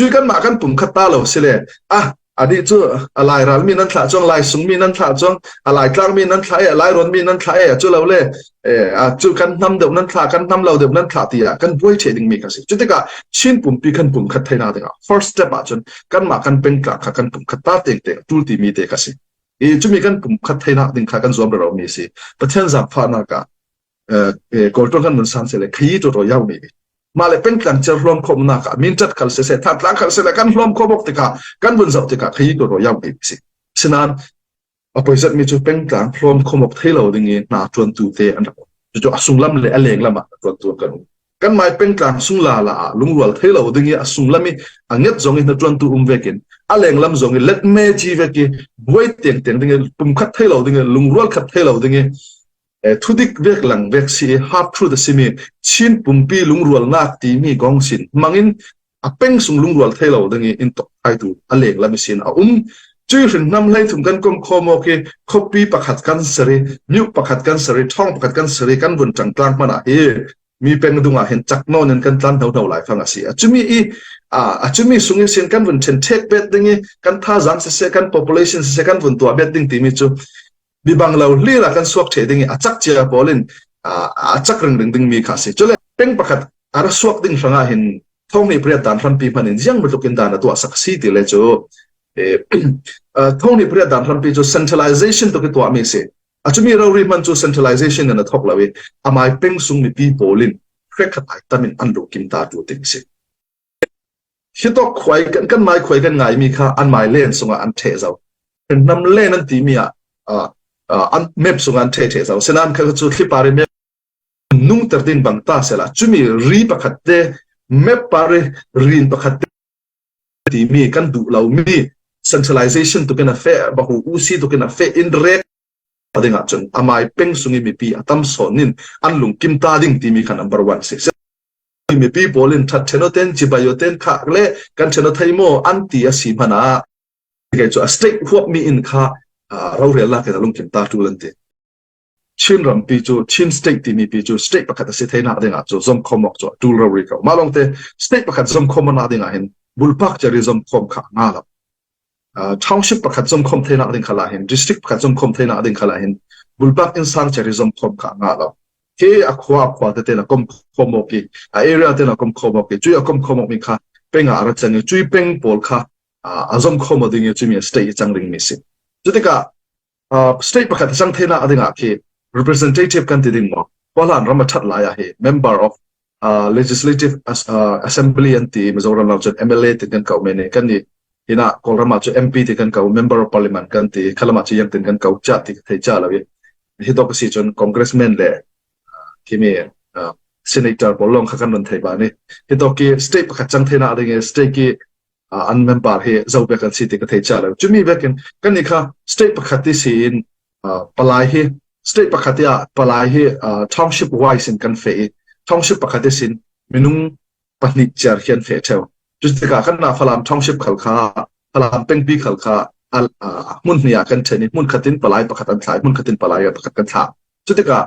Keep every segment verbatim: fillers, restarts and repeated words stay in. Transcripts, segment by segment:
Cui kanmah kan pumkhat ta lo si le, a, a dih cu a Lairal mi nan thlah cuang, Laisung mi nan thlah cuang, a Laitlang mi nan thlah e, a Lairawn mi nan thlah e, a cu lo le, eh, a cu kan hnam deuh nan thlah, kan hnam lo deuh nan thlah tiah kan buai ṭheh dingmi kha si. Cutikah Chin pumpi kan pumkhat theinak dingah first step ahcun kanmah kan pengtlang kha kan pumkhat ta tengteng a ṭul timi te kha si. I cumi kan pumkhat theinak ding kha kan zuam rero mi si. Pathian zaangfahnak ah, eh, eh, Kawl ṭuan kan vun san seh le, khayi ṭawṭaw yau mi. Mah le pengtlang cer hlawm khawmnak ah, Minṭat khal siseh, Thantlang khal siseh, kan hlawm khawm awk tikah, kan vun zoh tikah, khayi ṭawṭaw yau mi si. Sinain a poisetmi cu pengtlang hlawm khawm awk thei lo ding i hna ṭuantu te an rak um. Cucu a sunglam le a lenglam ah ṭuantu an kan um. Kanmah i pengtlang sung lala ah lungrual thei lo ding i a sunglam i a nget zong i hna ṭuantu um vekin a lenglam zong i let me ci vek i buai tengteng ding i pumkhat thei lo ding i lungrual khat thei lo ding i, eh, thudik vek lang vek si i half truth a simi Chin pumpi lungrualnak timi kong sin hmangin a peng sung lungrual thei lo ding i in tawk thaitu a lenglam i sin a um. Cui hrin hnam hleithum kan komkhawm awk i khuapi pakhat kan seri, myu pakhat kan seri, thawng pakhat kan seri kan vun ṭangtlang hmanah hi mi peng dungah hin cak nawn in kan tlan hnohno lai fang a si. A cumi i, a, a cumi sung ihsin kan vun ṭhen ṭhek bet ding i, kan thazaang siseh, kan population siseh, kan vun tuah bet ding timi cu mi bang lo hlir ah kan suak ṭheh ding i, a cak cia pawl in, a, a cak ringring ding mi kha a si. Cule peng pakhat a ra suak ding hrangah hin thawng hnih pariat dan hrampi hman in ziang bantuk in dan a tuahsak a si ti le cu, eh, a, thawng hnih pariat dan hrampi cu centralization tuk i tuahmi a si. A cumi rori hman cu centralization in a thawk lo i, amai peng sung mipi pawl in hrekkhat ai tam in an lungkim ta tu ding si. Hitawk khuai kan, kan mai khuai kan ngaimi kha an mai len sungah an ṭheh zo. Kan hnam len an timi ah, ah, ah, an map sungah an ṭheh ṭheh zo. Sinain kha cu thli par i map nungter ding bang ta sehla, cumi ri pakhat te, map par i rin pakhat te timi kan duh lomi centralization tukin a feh, bahu usi tukin a feh in rek a dingah cun amai peng sung i mipi a tam sawn in an lungkim ta ding timi kha number one si. Mipi pawl in ṭhat ṭhen aw ten, cibai aw ten khah le kan ṭhen aw thei maw an ti a si hmanah, tikei cu a state huapmi in kha, aa, rorelnak in a lungkim ta ṭul an ti. Chin rampi cu, Chin state timi pi cu state pakhat a si theinak dingah cu zomkhawm awk cu a ṭul rori ko. Mah lawngte state pakhat zomkhawm awknak dingah hin bulpak cer i zomkhawm kha a ngah lo. Aa, township pakhat zomkhawm theinak ding khalah hin, district pakhat zomkhawm theinak ding khalah hin, bulpak innsang cer i zomkhawm kha a ngah lo. Hi a khua a khua tete in a komkhawm awk i, a area te in a komkhawm awk i, cui a komkhawm awkmi kha peng ah a ra cang i, cui peng pawl kha, aa, a zomkhawm aw ding i, cumi a state i cang dingmi si. Cutikah, aa, state pakhat a cang theinak dingah khi representative kan ti ding maw? Khuahlan ram a ṭhat lai ah hi member of, aa, legislative as-, aa, assembly an ti, Mizoram lam cun M L A tin kan ko men i, kan i hinah Kawlram ah cu M P ti kan ko, member of parliament kan ti, khalam ah cu ziangtin kan ko cia ti ka thei cia lo i, hitawk a si cun congressman le, aa, khimi, aa, senator pawl lawng kha kan run thei ban i, hitawk i state pakhat cang theinak ding i state i, aa, an member hi zo bek an si ti ka thei cia lo. Cumi vekin kannih kha state pakhat i si in, aa, palai hi, state pakhat i ah palai hi, aa, township wise in kan feh i, township pakhat i sin minung pahnih ciar hi an feh ṭheu. Cutikah kan ah Falam township khal kha, Falam pengpi khal kha, a, aa, hmun hnih ah kan ṭhen i, hmun khat in palai pakhat an thlah i, hmun khat in palai pakhat kan thlah. Cutikah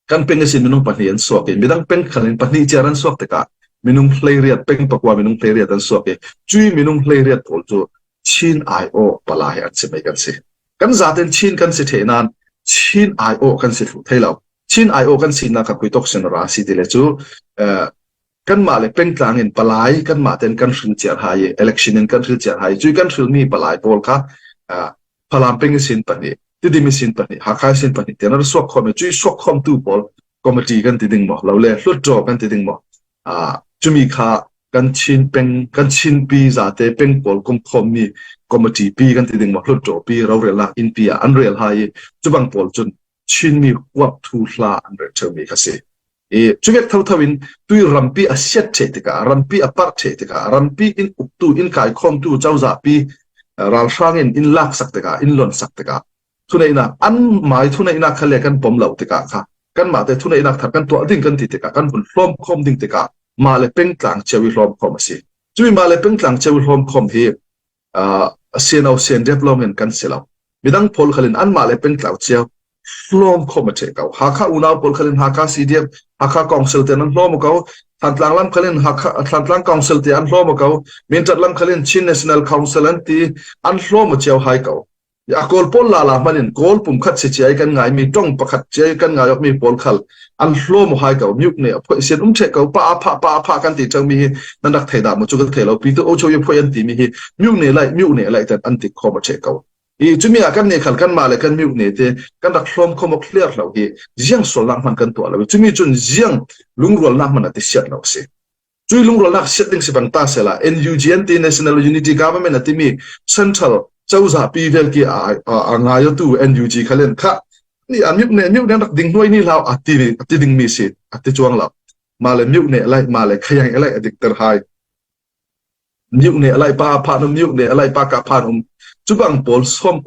kan peng ihsin minung pahnih an suak i, midang peng khal in pahnih ciar an suak tikah minung hleiriat, peng pakua minung hleiriat an suak i, cui minung hleiriat pawl cu Chin aiawh palai an si mai kan si. Kan zaten Chin kan si ṭheh nain Chin aiawh kan si thluh thei lo. Chin aiawh kan sinak kha khuitawk sin a ra si ti le cu, eh, kanmah le pengtlang in palai kanmah ten kan hril ciar hai i, election in kan hril ciar hai i, cui kan hrilmi palai pawl kha, aa, Falam peng ihsin pahnih, Tidim ihsin pahnih, Hakha ihsin pahnih tiang an suak khawm i, cui suak khawmtu pawl committee kan ti ding maw, lo le hluttaw kan ti ding maw? Aa, cumi kha kan Chin peng, kan Chin pi zate peng pawl komkhawmmi committee pi kan ti ding maw, hluttaw pi, rorelnak innpi ah an rel hai i, cubang pawl cun Chinmi huap thu hla an rel ṭheumi kha si. I, cuvek thotho in tui rampi a siat ṭheh tikah, rampi a parh ṭheh tikah, rampi in uktu, in kaikhawmtu cozahpi, eh, ralhrang in in laksak tikah, in lonsak tikah, thuneihnak, an mai thuneihnak kha le kan pom lo tikah kha, kanmah te thuneihnak thar kan tuah ding kan ti tikah, kan vun hlawmkhawm ding tikah, mah le pengtlang cio i hlawmkhawm a si. Cumi mah le pengtlang cio i hlawmkhawm hi, aa, C N O, C N D F lawng in kan si lo. Midang pawl khal in anmah le pengtlang cio hlawmkhawm a ṭheh ko. Hakha unau pawl khal in Hakha C D F, Hakha Council te an hlawm uh ko, Thantlang lam khalin Hakha, Thantlang Council te an hlawm uh ko, Mindat lam khalin Chin National Council an ti, an hlawm uh ciau hai ko. A Kawl pawl lala hmanin Kawl pum khat si ciai kan ngai mi, ṭawng pakhat ciai kan ngai awk mi pawl khal an hlawm uh hai ko, myone a phoih sin um ṭheh ko, pa a phah, pa a phah kan ti ṭang mi hi nan rak thei dah maw cu ka thei lo, pi tu o cho i phoih an ti mi hi myone lai, myone lai tan an ti khawm a ṭheh ko. I cumi ah kan nih khal kanmah le kan myone te kan rak hlawm khawm awk hliar hlo hi ziang sualnak hman kan tuah lo i, cumi cun ziang lungrualnak hman a ti siat lo a si. Cui lungrualnak siat ding si bang ta sehla, N U G an ti, National Unity Government a timi central cozah pi velki a, a, a ngai awtu N U G khalin kha ni a myone, myone rak ding hnuai ni hlau a ti, a ti ding mi si, a ti cuang lo. Mah le myone lai, mah le khayang lai a dikter hai. Myone lai pa phan um, myone lai pa ka phan um. Cubang pawl sawm,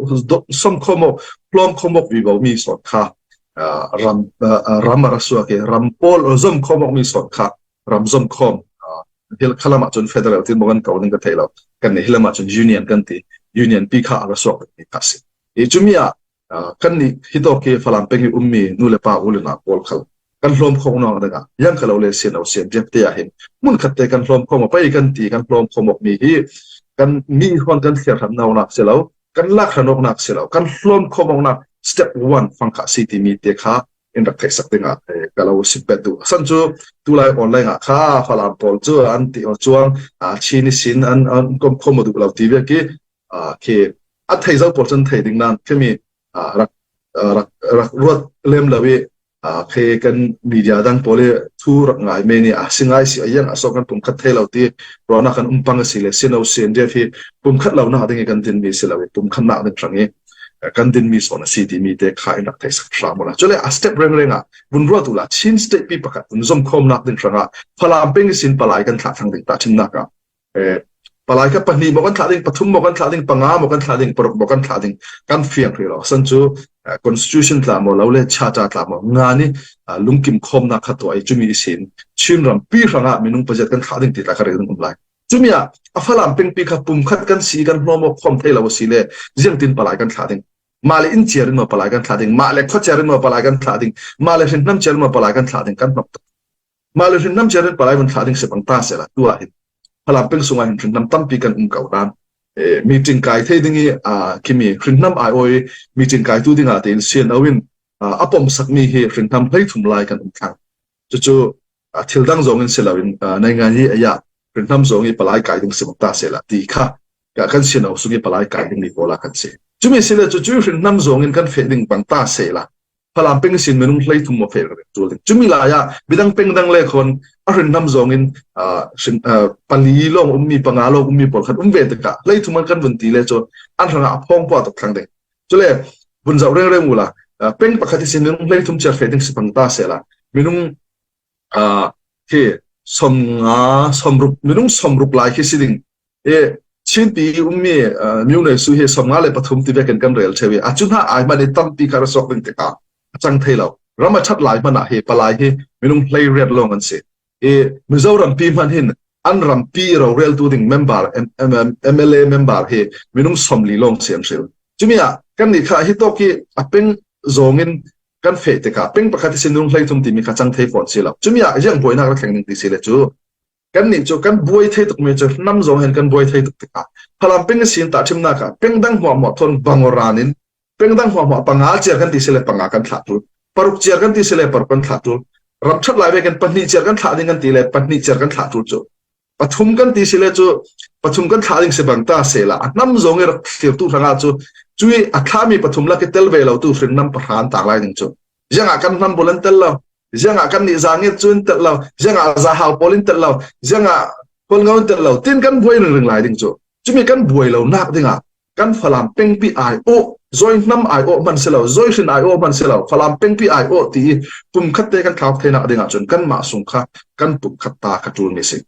sawm khawm awk, hlawm khawm awk vivo mi sawn kha, ah, ram, ah, ah, ram a ra suak i, ram pawl zom khawm awk mi sawn kha, ram zom khawm, ah, hil khalam ah cun federal tin maw kan ko ning ka thei lo. Kan nih hilam ah cun union kan ti, union pi kha a ra suak mi kha si. I cumi ah, ah, kan nih hitawk hi Falam peng i ummi nu le pa u le nau pawl khal kan hlawm khawm nawn dingah, yang kha lo le sian lo sian riak te ah hin hmun khat te kan hlawm khawm aw pei kan ti, kan hlawm khawm awk mi hi kan mi hrawn kan thliar hran nawknak si lo, kan lak hran awknak si lo, kan hlawm khawm awknak step one fang kha si timi te kha in rak theihsak dingah, eh, ka lo sim pet duh. San cu tulai online ah kha Falam pawl cu an ti aw cuang, ah, Chin ihsin an, an kom khawm aw duh lo ti vek i, ah, khi a thei zo pawl cun thei ding nan khimi, ah, rak, ah, rak, rak ruat lem lo i, ah, khi kan media dang pawl i thu rak ngai men i, ah, si ngai si a yang a sawk kan pumkhat thei lo ti ruahnak kan um pang a si le, si no si an riat hi pumkhat lonak ding i kan dinmi si lo i, pumkhatnak ding hrang i, ah, kan dinmi sawn a si timi te kha in rak theisak hram awla. Cule a step rengreng ah vun ruat uhla, Chin State pi pakhat vun zom khawmnak ding hrangah Falam peng ihsin palai kan thlah thlang ding tahṭhimnak ah, eh, palai kha pahnih maw kan thlah ding, pathum maw kan thlah ding, panga maw kan thlah ding, paruk maw kan thlah ding, kan fiang hrih lo. San cu, eh, constitution tla maw, lo le charter tla maw, nga ni, ah, lungkim khawmnak kha tuah i, cumi ihsin Chin rampi hrangah minung paziat kan thlah ding ti tla kha rel ding um lai. Cumi ah a Falam pengpi kha pumkhat kan si, kan hlawm awk khawm thei lo a si le, ziangtin palai kan thlah ding? Mah le inn ciar in maw palai kan thlah ding? Mah le khua ciar in maw palai kan thlah ding? Mah le hrinhnam ciar in maw palai kan thlah ding? Kan hnawk tuk. Mah le hrinhnam ciar in palai vun thlah ding si bang ta sehla, tu ah hin Falam peng sungah hin hrinhnam tampi kan um ko nan, eh, meeting kai thei ding i, ah, khimi hrinhnam aiawh i, meeting kai tu dingah tein sian o in, ah, a pomsak mi hi hrinhnam hleithum lai kan um thlang. Cucu, ah, thil dang zong in si lo in, ah, naingan i a ya hrinhnam zong i palai kai ding si bang ta sehla ti kha, ka kan sian o sung i palai kai ding mi pawl a kan si. Cumi si le cucu hrinhnam zong in kan feh ding bang ta sehla, Falam peng ihsin minung hleithum maw feh reng ṭul ding? Cumi lai ah midang peng dang le khawn a hrinhnam zong in, ah, hrin, ah, pali lawng ummi, panga lawng ummi pawl khat um ve tikah hleithum an kan vun ti le cu an hrangah a phawng puah tuk thlang ding. Cule vun zoh rengreng uhla, ah, peng pakhat ihsin minung hleithum ciar feh ding si bang ta sehla, minung, ah, khi sawmnga, sawmruk, minung sawmruk lai khi si ding. E, Chinpi i ummi, ah, myone su hi sawmnga le pathum ti vekin kan rel ṭheu i, a cu hna ai hmanh i tampi kha ra suak ding tikah a cang thei lo. Ram a ṭhat lai hmanh ah hi palai hi minung hleiriat lawng an si. I Mizoram pi hmanh hin an rampi roreltu ding member, M-, M-, M-, M L A member hi minung sawmli lawng si an hril. Cumi ah kannih kha hitawk i a peng zong in kan feh tikah peng pakhat ihsin minung hleithum timi kha cang thei fawn si lo. Cumi ah ziang buainak rak thleng ding ti si le cu, kannih cu kan buai thei tukmi cu hnam zong hin kan buai thei tuk tikah Falam peng ihsin tahṭhimnak ah peng dang hmuahhmuah thawn bang aw ran in, peng dang hmuahhmuah panga ciar kan ti si le panga kan thlah ṭul, paruk ciar kan ti si le paruk kan thlah ṭul, ram ṭhat lai vekin pahnih ciar kan thlah ding kan ti le pahnih ciar kan thlah ṭul cu, pathum kan ti si le cu pathum kan thlah ding si bang ta sehla, a hnam zong i rak thlirtu hrangah cu cui a thlahmi pathum lak i tel ve lotu hrinhnam pahra an tang lai ding cu. Ziangah kan hnam bul an tel lo? Ziangah kan nih za nget cu in tel lo? Ziangah zahau pawl in tel lo? Ziangah khualngo in tel lo? Tin kan buai ringring lai ding cu. Cumi kan buai lonak dingah kan Falam pengpi aiawh, zawi hnam aiawh hman si lo, zawi hrin aiawh hman si lo, Falam pengpi aiawh ti i pumkhat te kan thlak theinak dingah cun kanmah sung kha kan pumkhat ta kha ṭulmi si.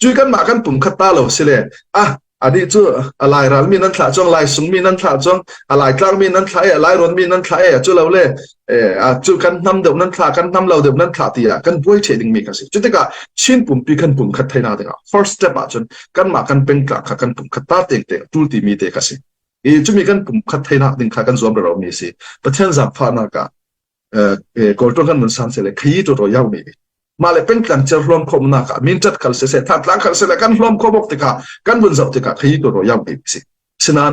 Cui kanmah kan pumkhat ta lo si le, ah, anih cu a Lai ralmi nan thlah cuang, Lai sungmi nan thlah cuang, a Lai tlangmi nan thlah e, a Lai rawnmi nan thlah e, a cu lo le, eh, a cu kan hnam deuh nan thlah, kan hnam lo deuh nan thlah tiah kan buai ṭheh dingmi kha si. Cutikah Chin pumpi kan pumkhat theinak dingah first step ah cun kanmah kan pengtlak kha kan pumkhat ta tengteng ṭul timi te kha si. I cumi kan pumkhat theinak ding kha kan zuam rero mi si. Pathian zaangfahnak ah, eh, eh, Kawl ṭuan kan vun san si le, khayi ṭawṭaw yaumi. Mah le pengtlang ciar hlawm khawmnak ah min tat khal sese, than tlang khal sese kan hlawm khawm awk tikah, kan vun zoh tikah khayi ko raw yau ding si. Sinan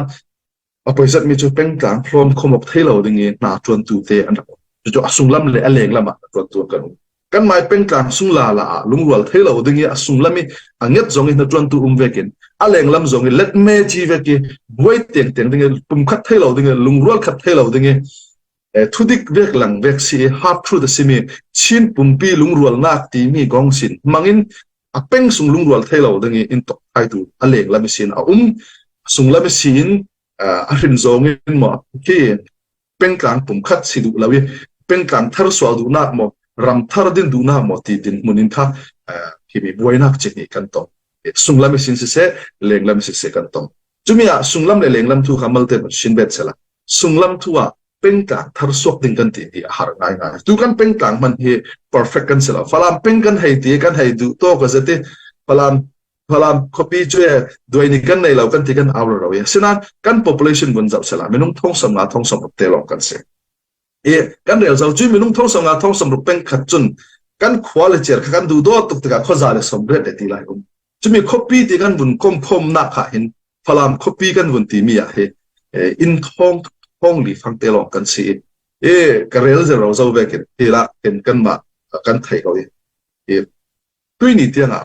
a poizat mi cu pengtlang hlawm khawm awk thei lo ding i hna ṭuantu te an rak um. Cucu a sunglam le a lenglam ah hna ṭuantu kan um. Kan mai pengtlang sung lala ah lungrual thei lo ding i a sunglam i a nget zong i hna ṭuantu um vekin a lenglam zong i let me ci vek i buai tengteng ding i pumkhat thei lo ding i lungrual khat thei lo ding i eh, thudik vek lang vek si i half truth a simi Chin pumpi lungrualnak timi kong sin hmangin a peng sung lungrual thei lo ding i in tawk thaitu a lenglam i sin a um, a sunglam i sin, ah, a hrin zong in maw khi pengtlang pumkhat si duh lo i pengtlang thar suak duhnak maw, ram thar din duhnak maw ti dinhmun in kha, ah, himi buainak cihnih kan tong. Eh, sunglam i sin siseh, lenglam i siseh kan tong. Cumi ah sunglam le lenglam thu kha malte ban shin bet sela. Sunglam thu ah pengtlang thar suak ding kan ti hi a har ngaingai. Tu kan pengtlang hman hi perfect kan si lo. Falam peng kan hei ti, kan hei duh tawk a zet i Falam, Falam khuapi cu e duai ni kan nei lo kan ti kan au rero i. Sinan kan population vun zoh sela minung thong sawm nga thong sawm ruk te lawng kan si. I kan rel zo cu minung thong sawm nga thong sawm ruk peng khat cun kan khua le ciar kha kan duh dawt tuk tikah khuaza le sawm riat le ti lai um. Cumi khuapi ti kan vun komkhawmnak kha hin Falam khuapi kan vun timi ah hi, eh, inn thawng, thawng li fangte lawng kan si i, eh, ka rel zero zo vekin hi lah hin kanmah kan thei ko i, eh, tuini tiangah,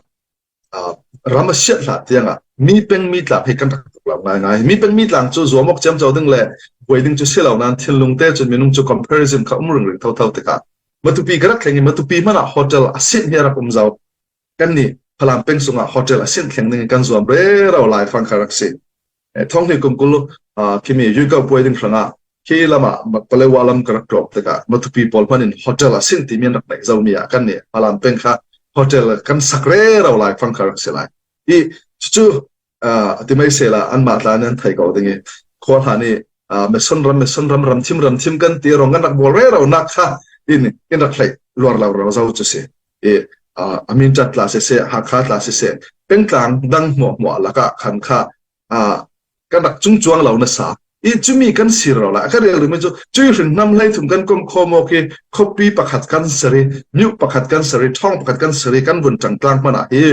ah, ram a siat hlah tiangah mi peng mi tlang hi kan rak tuk lo ngaingai. Mi peng mi tlang cu zuam awk ciamco ding le buai ding cu si lo nain thinlung te cun minung cu comparison kha um ringring thotho tikah Matupi ka rak thleng i Matupi hmanh ah hotel a sih hi a rak um zo. Kannih Falam peng sungah hotel a sih thleng ding i kan zuam rero lai fang kha rak si. Eh, thawng hnih kum kul, ah, khimi yuikau puai ding hrangah khi lamah ma-, Palewa lam ka rak tlawk tikah Matupi pawl hmanh in hotel a sih timi an rak neih zomi ah kannih Falam peng kha hotel kan sak rero lai fang kha rak si lai. I cucu, ah, a ti mai sehla anmah tla nih an thei ko ding i khua hlan i, ah, meson ram, meson ram, ram thim, ram thim kan ti rong kan rak bawl rero nak kha in, in rak hleih luar lo rero zo cu si. I, ah, a min cat tla siseh, Hakha tla siseh, pengtlang dang hmuahhmuah lakah khan kha, ah, kan rak cung cuang lo nasa. I cumi kan si rero lai. Ka rel rimi cu cui hrin hnam hleithum kan komkhawm awk i khuapi pakhat kan ser i, myu pakhat kan ser i, thawng pakhat kan ser i, kan vun ṭangtlang hmanh ah hi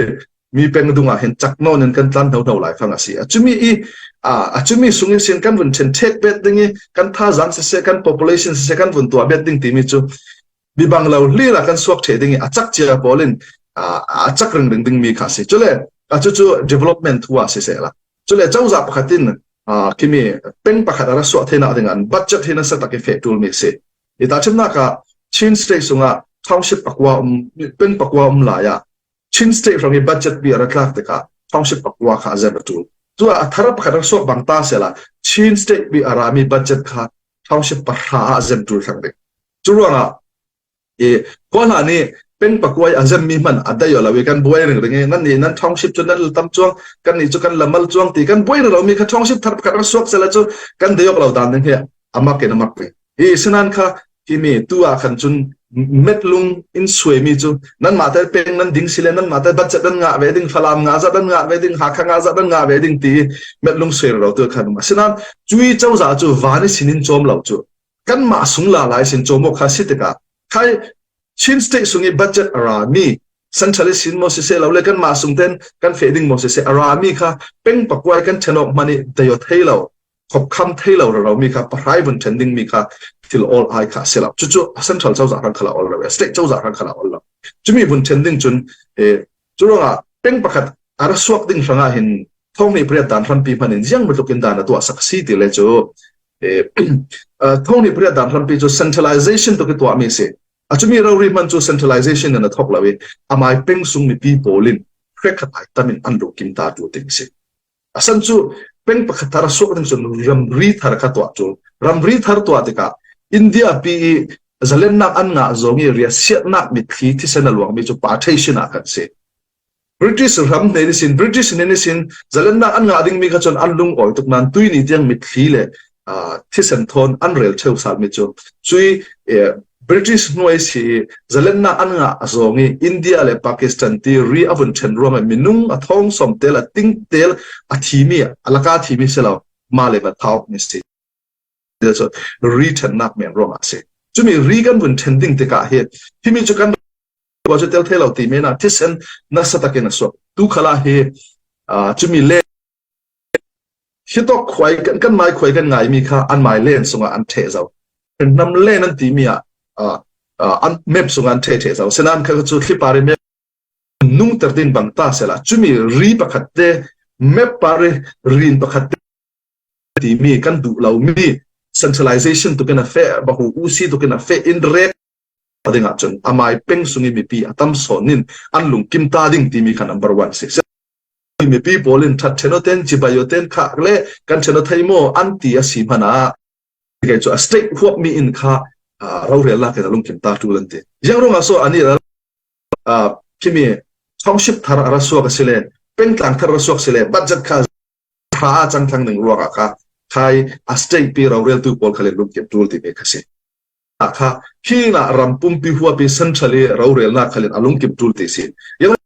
mi peng dungah hin cak nawn in kan tlan hnohno lai fang a si. A cumi i, a, a cumi sung ihsin kan vun ṭhen ṭhek bet ding i, kan thazaang siseh, kan population siseh, kan vun tuah bet ding timi cu mi bang lo hlir ah kan suak ṭheh ding i, a cak cia pawl in, a, a cak ringring ding mi kha a si. Cule a cucu development thu ah siseh la. Cule cozah pakhat in, a, khimi peng pakhat a ra suah theinak ding ah budget hi nasa tak i feh ṭul mi a si. I tahṭhimnak ah Chin State sungah township pakua um, peng pakua um lai ah Chin State hrang i budget pi a ra tlak tikah township pakua kha a zem a ṭul. Cu ah a thar pakhat a suak bang ta sehla Chin State pi a rami budget kha township pahra ah a zem ṭul thlang ding. Cu ruangah i khua hlan i peng pakua i a zem mi hmanh a dai aw lo i kan buai ringring i nannih nan township cu nan la tam cuang, kannih cu kan la mal cuang ti kan buai rero mi kha township thar pakhat a suak sehla cu kan dai awk lo dan ding hi a mak in a mak ve. I sinan kha himi tu ah khan cun metlung in suaimi cu nanmah te peng nan ding si le nanmah te budget nan ngah ve ding, Falam ngah zat nan ngah ve ding, Hakha ngah zat nan ngah ve ding ti metlung suai rero tu khan um. Asinan cui cozah cu van ihsin in cawm lo cu kanmah sung lala ihsin cawm awk kha si tikah khai Chin State sung i budget a rami central ihsin maw siseh lo le kanmah sung ten kan feh ding maw siseh a rami kha peng pakua i kan ṭhen awk hmanh i dai aw thei lo, khopkham thei lo rero mi kha pahra i vun ṭhen ding mi kha thil awl ai kha a si lo. Cucu a central cozah hrang kha la awl lo, a state cozah hrang kha la awl lo. Cumi vun ṭhen ding cun, eh, cu ruangah peng pakhat a ra suak ding hrangah hin thawng hnih pariat dan hrampi hmanh in ziang matluk in dan a tuahsak a si ti le cu, eh, ah, thawng hnih pariat dan hrampi cu centralization tuk i tuahmi a si. A cumi rori hmanh cu centralization in a thawk lo i amai peng sung mipi pawl in hrekkhat ai tam in an lungkim ta tu ding a si. A san cu peng pakhat thar a suak ding cun ramri thar kha tuah cu. Ramri thar tuah tikah India pi i zalennak an ngah zong i riahsiatnak mitthli thisen a luangmi cu partition ah kan si. British ram hnen ihsin, British hnen ihsin zalennak an ngah dingmi kha cun an lungawi tuk nain tuini tiang mitthli le, aa, thisen thawn an rel ṭheu salmi cu cui, eh, British hnuai si i zalennak an ngah zong i India le Pakistan ti ri a vun ṭhen ruangah minung a thawng sawm tel a ting tel a thimi, a laka thimi si lo, mah le mah thau mi si. Ri ṭhennak men ruangah a si. Cumi ri kan vun ṭhen ding tikah hi, himi cu kan kua cu tel thei lo ti mena thisen nasa takin a suak. Tu khala hi, aa, cumi le hitawk khuai kan, kan mai khuai kan ngai mi kha an mai len sungah an theh zo. Nam len an timi ah, aa, aa, an map sungah an theh theh zo. Sinan kha cu thlipa ri map nungter din bang ta sela, cumi ri pakhat te, map pari rin pakhat te timi kan duh lo mi, centralization tukin a feh, bahu usi tukin a feh in rek a dingah cun amai peng sungi mipi a tam sawn in an lungkim ta ding timi kha number one si. Mipi pawl in ṭhat ṭhen aw ten, cibai aw ten khak le kan ṭhen aw thei maw an ti a si hmanah tikei cu a state huap mi in kha, aa, rorelnak in a lungkim ta ṭul an ti. Ziang ruangah so ani ral, aa, khimi township thar a ra suak a si le, pengtlang thar a ra suak si le, budget kha hra a cang thlang ding ruangah kha khai a state pi roreltu pawl khal in lungkim ṭul timi kha si. A kha, hi na ram pumpi huapi central i rorelnak khal in a lungkim ṭul ti si. Ziang